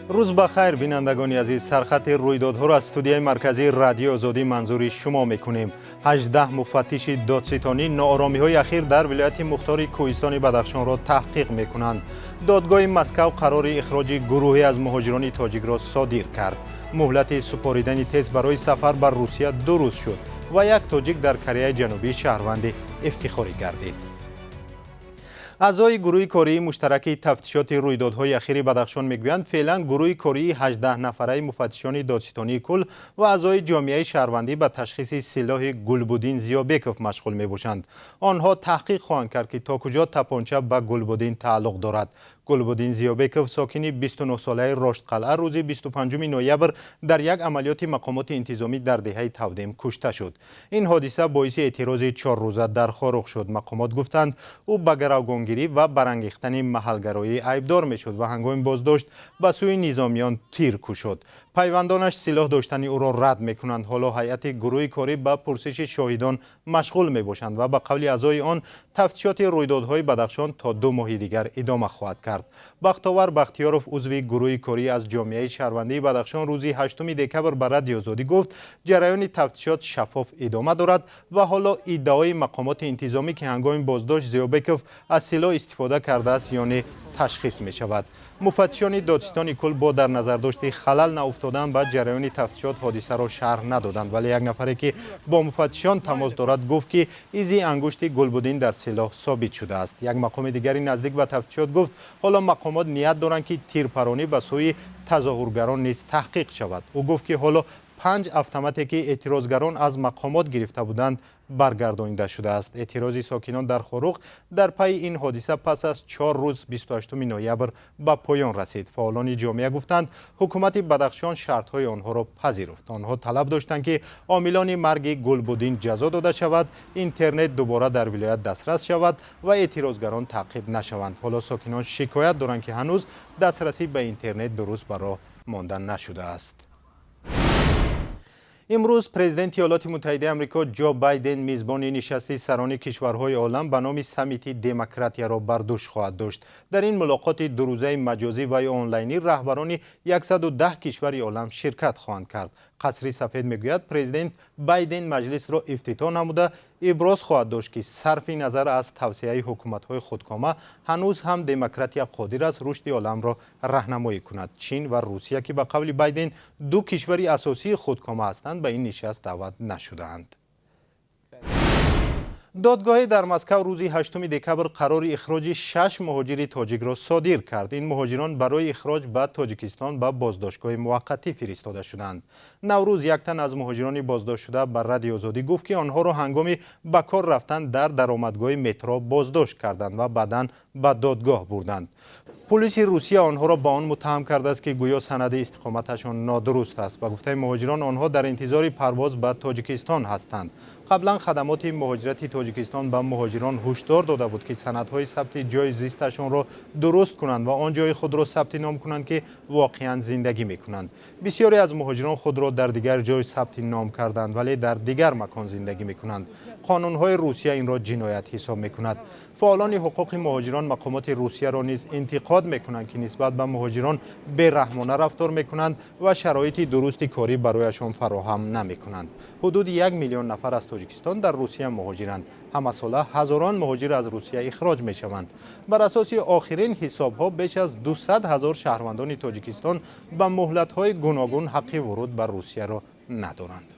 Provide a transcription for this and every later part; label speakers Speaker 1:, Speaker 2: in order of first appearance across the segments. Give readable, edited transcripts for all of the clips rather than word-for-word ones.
Speaker 1: Рӯз ба хайр, бинандагони азиз. Сархати рӯйдодҳоро аз студияи марказии Радиои Озодӣ манзури шумо мекунем. 18 муфаттиши додситонӣ нооромиҳои ахир дар вилояти мухтори Кӯҳистони Бадахшонро таҳқиқ мекунанд. Додгоҳи Москав қарори ихроҷи гурӯҳе аз муҳоҷирони тоҷикро содир кард. Муҳлати супоридани тест барои сафар ба Русия 2 рӯз шуд ва як тоҷик дар Кореяи Ҷанубӣ шаҳрванди ифтихорӣ гардид. Аъзои гурӯҳи кории муштараки тафтишоти рӯйдодҳои ахири Бадахшон мегӯянд, феълан гурӯҳи кории 18 нафараи муфаттишони додситонии кулл ва аъзои ҷомеаи шаҳрвандӣ ба ташхиси силоҳи Гулбуддин Зиёбеков машғул мебошанд. Онҳо таҳқиқ хоҳанд кард, ки то куҷо тапонча ба Гулбуддин тааллуқ дорад. Гулбуддин Зиёбеков, сокини 29-солаи Роштқалъа, рӯзи 25 ноябр дар як амалиёти мақомоти интизомӣ дар деҳаи Тавдем кушта шуд. Ин ҳодиса боиси эътирози 4-рӯза дар Хоруғ шуд. Мақомот гуфтанд, ӯ ба гаравгонгирӣ ва барангехтани маҳалгароӣ айбдор мешуд ва ҳангоми боздошт ба сӯи низомиён тир кушод. Пайвандонаш силоҳ доштани ӯро рад мекунанд. Ҳоло ҳайати гурӯҳи корӣ ба пурсиши шоҳидон машғул мебошанд ва ба қавли аъзои он, тафтишоти рӯйдодҳои Бадахшон то 2 моҳи дигар идома хоҳад кард. Бахтовар Бахтиёров, узви гурӯҳи корӣ аз ҷомеаи шаҳрвандии Бадахшон, рӯзи 8 декабр ба Радиои Озодӣ гуфт, ҷараёни тафтишот шаффоф идома дорад ва ҳоло иддаои мақомоти интизомӣ, ки ҳангоми боздошт Зиёбеков аз силоҳ истифода кардааст ё не, ташхис мешавад. Муфаттишони додситони кулл бо дар назардошти халал науфтодан ба ҷараёни тафтишот ҳодисаро шарҳ надоданд, вале як нафаре, ки бо муфаттишон тамос дорад, гуфт, ки изи ангушти Гулбуддин дар силоҳ собит шудааст. Як мақоми дигари наздик ба тафтишот гуфт, ҳоло мақомот ният доранд, ки тирпаронӣ ба сӯи тазоҳургарон низ таҳқиқ шавад. Ӯ гуфт, ки ҳоло панҷ автомате, ки эътирозгарон аз мақомот гирифта буданд, баргардонида шудааст. Эътирози сокинон дар Хоруғ дар пайи ин ҳодиса пас аз 4 рӯз, 28 ноябр, ба поён расид. Фаъолони ҷомеа гуфтанд, ҳукумати Бадахшон шартҳои онҳоро пазируфт. Онҳо талаб доштанд, ки омилони марги Гулбуддин ҷазо дода шавад, интернет дубора дар вилоят дастрас шавад ва эътирозгарон таъқиб нашаванд. Ҳоло сокинон шикоят доранд, ки ҳанӯз дастрасӣ ба интернет дуруст ба роҳ монда нашудааст. Имрӯз президенти Иёлоти Муттаҳидаи Амрико Ҷо Байден мизбони нишасти сарони кишварҳои олам ба номи Саммити демократияро бар дӯш хоҳад дошт. Дар ин мулоқоти дурӯзаи маҷозӣ ва ё онлайнӣ раҳбарони 110 кишвари олам ширкат хоҳанд кард. Қасри Сафед мегӯяд, президент Байден маҷлисро ифтитоҳ намуда, иброз хоҳад дошт, ки сарфи назар аз тавсеаи ҳукуматҳои худкома, ҳанӯз ҳам демократия қодир аст рушди оламро раҳнамоӣ кунад. Чин ва Русия, ки ба қавли Байден ду кишвари асосии худкома ҳастанд, ба ин нишаст даъват нашудаанд. Додгоҳе дар Москав рӯзи 8 декабр қарори ихроҷи шаш муҳоҷири тоҷикро содир кард. Ин муҳоҷирон барои ихроҷ ба Тоҷикистон ба боздоштгоҳи муваққатӣ фиристода шуданд. Наврӯз, як тан аз муҳоҷирони боздоштшуда, ба Радиои Озодӣ гуфт, ки онҳоро ҳангоми ба кор рафтан дар даромадгоҳи метро боздошт карданд ва баъдан ба додгоҳ бурданд. Пулиси Русия онҳоро ба он муттаҳам кардааст, ки гӯё санади истиқоматашон нодуруст аст. Ба гуфтаи муҳоҷирон, онҳо дар интизори парвоз ба Тоҷикистон ҳастанд. Қаблан хадамоти муҳоҷирати Тоҷикистон ба муҳоҷирон ҳушдор дода буд, ки санадҳои сабти ҷои зисташонро дуруст кунанд ва он ҷои худро сабти ном кунанд, ки воқеан зиндагӣ мекунанд. Бисёре аз муҳоҷирон худро дар дигар ҷой сабти ном карданд, вале дар дигар макон зиндагӣ мекунанд. Қонунҳои Русия инро ҷиноят ҳисоб мекунад. Фаъолони ҳуқуқи муҳоҷирон мақомоти Русияро низ интиқод мекунанд, ки нисбат ба муҳоҷирон бераҳмона рафтор мекунанд ва шароити дурусти корӣ барояшон фароҳам намекунанд. Ҳудуди 1 миллион нафар аз Тоҷикистон дар Русия муҳоҷиранд. Ҳамасола ҳазорон муҳоҷир аз Русия ихроҷ мешаванд. Бар асоси охирин ҳисобҳо, беш аз 200 ҳазор шаҳрвандони Тоҷикистон ба муҳлатҳои гуногун ҳаққи вуруд ба Русияро надоранд.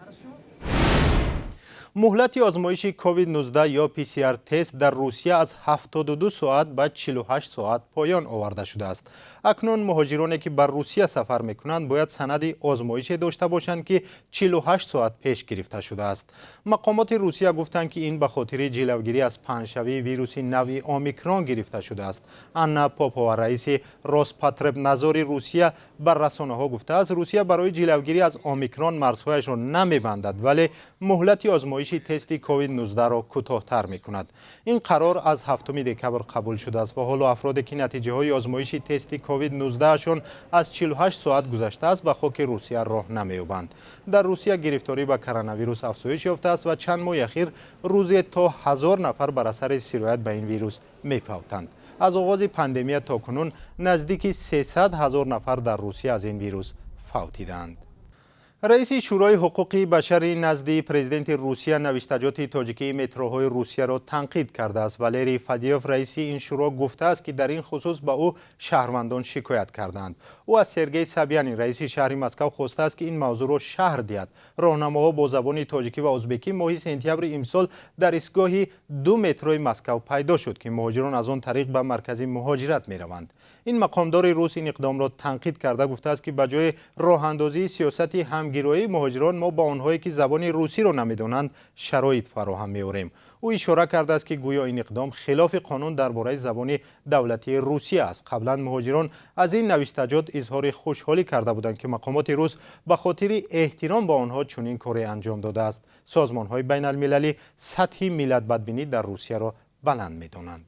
Speaker 1: Муҳлати озмоиши COVID-19 ё PCR тест дар Русия аз 72 соат ба 48 соат поён оварда шудааст. Акнун муҳоҷироне, ки ба Русия сафар мекунанд, бояд санади озмоише дошта бошанд, ки 48 соат пеш гирифта шудааст. Мақомоти Русия гуфтанд, ки ин ба хотири ҷилавгирӣ аз паҳншавии вируси нави Омикрон гирифта шудааст. Анна Попова, раиси Роспотребнадзори Русия, ба расонаҳо гуфтааст, Русия барои ҷилавгирӣ аз Омикрон марзҳояшро намебандад, вале муҳлати озмоиши озмоиши тести COVID-19-ро кӯтоҳтар мекунад. Ин қарор аз 7 декабр қабул шудааст ва ҳоло афроде, ки натиҷаҳои озмоиши тести COVID-19-шон аз 48 соат гузаштааст, ба хоки Русия роҳ намеёбанд. Дар Русия гирифторӣ ба коронавирус афзоиш ёфтааст ва чанд моҳи ахир рӯзе то 1000 нафар бар асари сироят ба ин вирус мефавтанд. Аз оғози пандемия то кунун наздики 300 ҳазор нафар дар Русия аз ин вирус фавтидаанд. Раиси Шӯрои ҳуқуқи башари назди президенти Русия навиштаҷоти тоҷикии метроҳои Русияро танқид кардааст. Валерий Фадеев, раиси ин шӯро, гуфтааст, ки дар ин хусус ба ӯ шаҳрвандон шикоят кардаанд. Ӯ аз Сергей Собянин, раиси шаҳри Москав, хостааст, ки ин мавзӯъро шарҳ диҳад. Роҳнамоҳо бо забони тоҷикӣ ва узбекӣ моҳи сентябри имсол дар истгоҳи ду метрои Москав пайдо шуд, ки муҳоҷирон аз он тариқ ба маркази муҳоҷират мераванд. Ин мақомдори рус ин иқдомро танқид карда гуфтааст, ки ба ҷои роҳандозии сиёсати ҳамгироии муҳоҷирон мо ба онҳое, ки забони русиро намедонанд, шароит фароҳам меорем. Ӯ ишора кардааст, ки гӯё ин иқдом хилофи қонун дар бораи забони давлатии Русия аст. Қаблан муҳоҷирон аз ин навиштаҷот изҳори хушҳолӣ карда буданд, ки мақомоти рус ба хотири эҳтиром ба онҳо чунин коре анҷом додааст. Созмонҳои байналмилалӣ сатҳи миллатбадбинӣ дар Русияро баланд медонанд.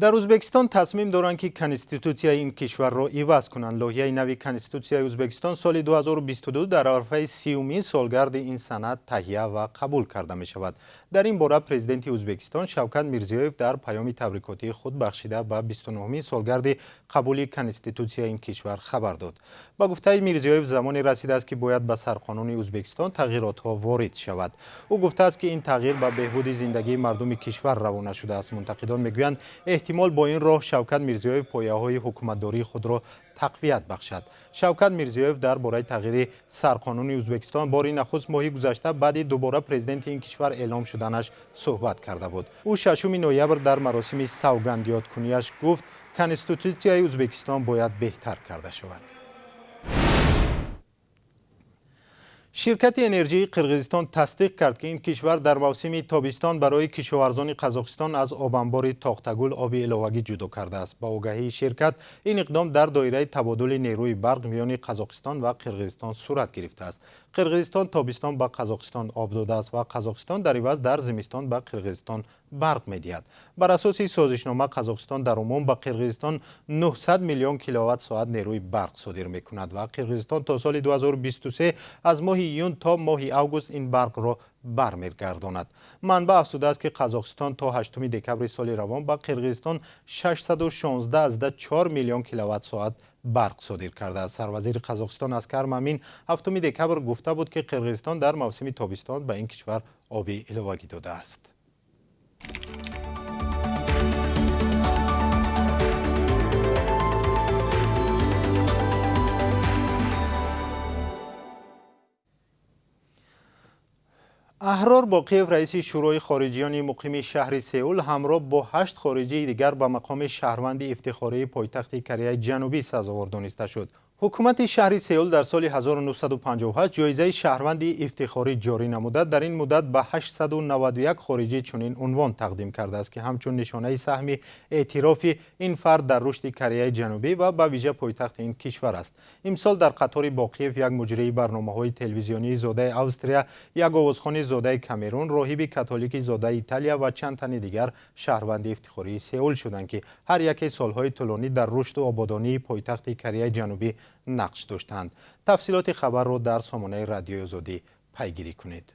Speaker 1: Дар Ӯзбекистон тасмим доранд, ки конститутсияи ин кишварро иваз кунанд. Лоиҳаи нави конститутсияи Ӯзбекистон соли 2022 дар арафаи 30-умин солгарди ин санад таҳия ва қабул карда мешавад. Дар ин бора президенти Ӯзбекистон Шавкат Мирзиёев дар паёми табрикотии худ бахшида ба 29-умин солгарди қабули конститутсияи ин кишвар хабар дод. Ба гуфтаи Мирзиёев, замоне расидааст, ки бояд ба сарқонуни Ӯзбекистон тағйиротҳо ворид шавад. Ӯ гуфтааст, ки ин тағйир ба беҳбуди зиндагии мардуми кишвар равона шудааст. Мунтақидон мегӯянд, эҳтимол бо ин роҳ Шавкат Мирзиёев пояҳои ҳукуматдории худро тақвият бахшад. Шавкат Мирзиёев дар бораи тағйири сарқонуни Ӯзбекистон бори нахуст моҳи гузашта баъди дубора президенти ин кишвар эълом шуданаш суҳбат карда буд. Ӯ 6 ноябр дар маросими савгандёдкунияш гуфт, конститутсияи Ӯзбекистон бояд беҳтар карда шавад. Ширкати энерҷии Қирғизистон тасдиқ кард, ки ин кишвар дар мавсими тобистон барои кишоварзони Қазоқистон аз обанбори Тоқтагул оби иловагӣ ҷудо кардааст. Ба огаҳии ширкат, ин иқдом дар доираи табодули нерӯи барқ миёни Қазоқистон ва Қирғизистон сурат гирифтааст. Қирғизистон тобистон ба Қазоқистон об додааст ва Қазоқистон дар иваз дар зимистон ба Қирғизистон барқ медиҳад. Бар асоси созишнома, Қазоқистон дар умум ба Қирғизистон 900 миллион киловатт соат нерӯи барқ содир мекунад ва Қирғизистон то соли 2023 аз моҳи июн то моҳи август ин барқро бармегардонад. Манбаъ афзудааст, ки Қазоқистон то 8 декабри соли равон ба Қирғизистон 616,4 миллион киловатт соат барқ содир кардааст. Сарвазири Қазоқистон Аскар Мамин 7 декабр гуфта буд, ки Қирғизистон дар мавсими тобистон ба ин кишвар оби иловагӣ додааст. Аҳрор Боқиев, раиси Шӯрои хориҷиёни муқими шаҳри Сеул, ҳамроҳ бо 8 хориҷии дигар ба мақоми шаҳрванди ифтихории пойтахти Кореяи Ҷанубӣ сазовор дониста шуд. Ҳукумати шаҳри Сеул дар соли 1958 ҷоизаи шаҳрванди ифтихорӣ ҷорӣ намуда, дар ин муддат ба 891 хориҷӣ чунин унвон тақдим кардааст, ки ҳамчун нишонаи саҳми эътирофи ин фард дар рушди Кореяи Ҷанубӣ ва ба вижа пойтахти ин кишвар аст. Имсол дар қатори Боқиев як муҷрии барномаҳои телевизионии зодаи Австрия, як овозхони зодаи Камерун, роҳиби католики зодаи Италия ва чанд тани дигар шаҳрванди ифтихории Сеул шуданд, ки ҳар яке солҳои тӯлонӣ дар рушду ободонии пойтахти Кореяи Ҷанубӣ нақш доштанд. Тафсилоти хабарро дар сомонаи Радиои Озодӣ пайгирӣ кунед.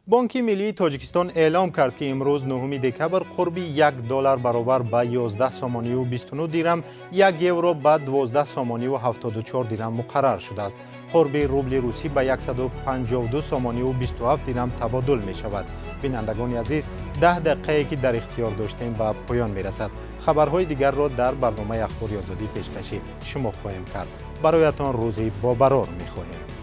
Speaker 1: Бонки миллии Тоҷикистон эълом кард, ки имрӯз 9 декабр қурби 1 доллар баробар ба 11 сомонию 29 дирам, 1 евро ба 12 сомонию 74 дирам муқаррар шудааст. Қурби рубли русӣ ба 152 сомонию 27 дирам табодул мешавад. Бинандагони азиз, 10 дақиқае, ки дар ихтиёр доштем, ба поён мерасад. Хабарҳои дигарро дар барномаи Ахбори Озодӣ пешкаши шумо хоҳем кард. Бароятон рӯзи бобарор мехоҳем.